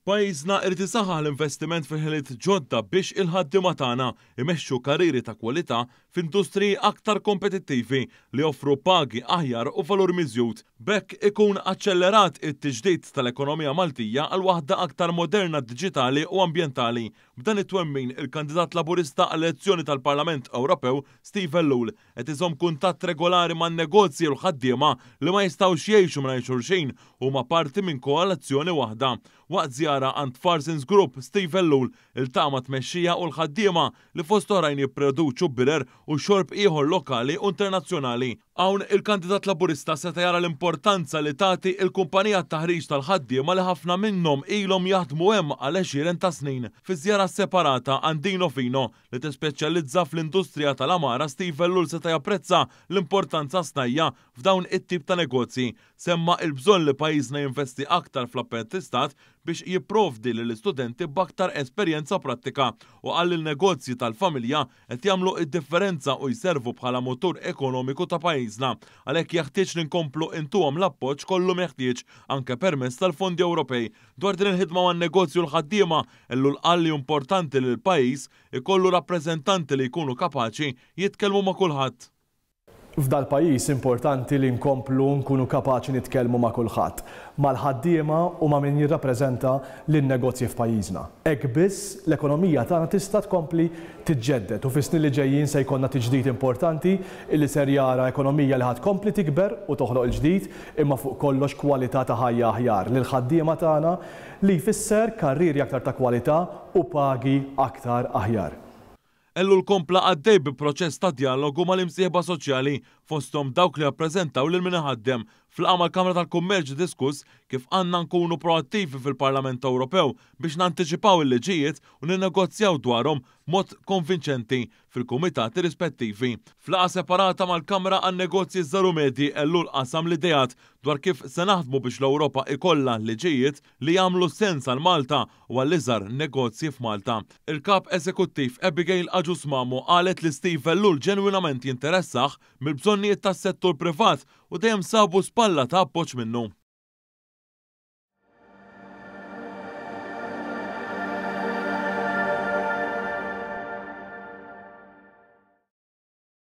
Pajjiżna irid isaħħaħ l-investiment fil-ħiliet ġodda biex il-ħaddiema tagħna jmexxu karrieri ta' kwalità f'industriji aktar kompetittivi li joffru pagi aħjar u valur miżjud. B'hekk ikun aċċellerat it-tiġdid tal-ekonomija Maltija għal waħda aktar moderna, diġitali u ambjentali. B'dan it-twemmin, il-kandidat Laburista għall-elezzjoni tal-Parlament Ewropew, Steve Ellul, qed iżomm kuntatt regolari man-negozji u l-ħaddiema li ma jistgħux jgħixu mingħajr xulxin u huma parti minn koalazzjoni waħda. Waqt żjara għand Farsons Group, Steve Ellul iltaqa' mat-tmexxija u l-ħaddiema li fost oħrajn jipproduċu birer u xorb ieħor lokali u internazzjonali. Hawn il-kandidat Laburista seta' jara l-importanza li tagħti l-kumpanija t-taħriġ tal-ħaddiema li ħafna minnhom ilhom jaħdmu hemm għal għexieren ta' snin. Fi żjara separata għand Dino Fino, li tispeċjalizza fl-industrija tal-għamara, Steve Ellul seta' japprezza l-importanza snajja' f'dawn it-tip ta' negozji. Semma l-bżonn li pajjiżna jinvesti aktar fl-apprentistat biex jipprovdi lill-istudenti b'aktar esperjenza prattika u qal li l-negozji tal-familja qed jagħmlu d-differenza u jservu bħala mutur ekonomiku ta' pajjiżna. Għalhekk jeħtieġ li nkomplu intuhom l-appoġġ kollu meħtieġ anke permezz tal-fondi Ewropej. Dwar din il-ħidma man-negozji u l-ħaddiema, Ellul qal li hu importanti li l-pajjiż ikollu rappreżentanti li jkunu kapaċi jitkellmu ma' kulħadd. F'dal-pajjiż importanti li nkomplu nkunu kapaċi nitkellmu ma' kulħadd, mal-ħaddiema u ma' min jirrappreżenta lin-negozji f'pajjiżna. Hekk biss l-ekonomija tagħna tista' tkompli tiġġedded u fis-snin li ġejjin se jkollna tiġdid importanti illi ser jara ekonomija li ħa tkompli tikber u toħloq il-ġdid imma fuq kollox kwalità ta' ħajja aħjar lill-ħaddiema tagħna li jfisser karrieri aktar ta' kwalità u pagi aktar aħjar. Ellul kompla għaddej bi proċess ta' djalogu mal-imsieħba soċjali, fosthom dawk li jappreżentaw lil min iħaddem. F'laqgħa mal-Kamra tal-Kummerċ ġie diskuss kif għandna nkunu proattivi fil-Parlament Ewropew biex nantiċipaw il-liġijiet u ninnegozjaw dwarhom b'mod konvinċenti fil-kumitati rispettivi. F'laqgħa separata mal-Kamra għan-Negozji Żgħar u Medji, Ellul qasam l-ideat dwar kif se naħdmu biex l-Ewropa ikollha liġijiet li jagħmlu sens għal Malta u għall-iżgħar negozji f'Malta. Il-Kap Eżekuttiv Abigail Agius Mamo qalet li Steve Ellul ġenwinament jinteressah mill-bżonnijiet tas-settur privat u dejjem sabu spalla ta' appoġġ minnu.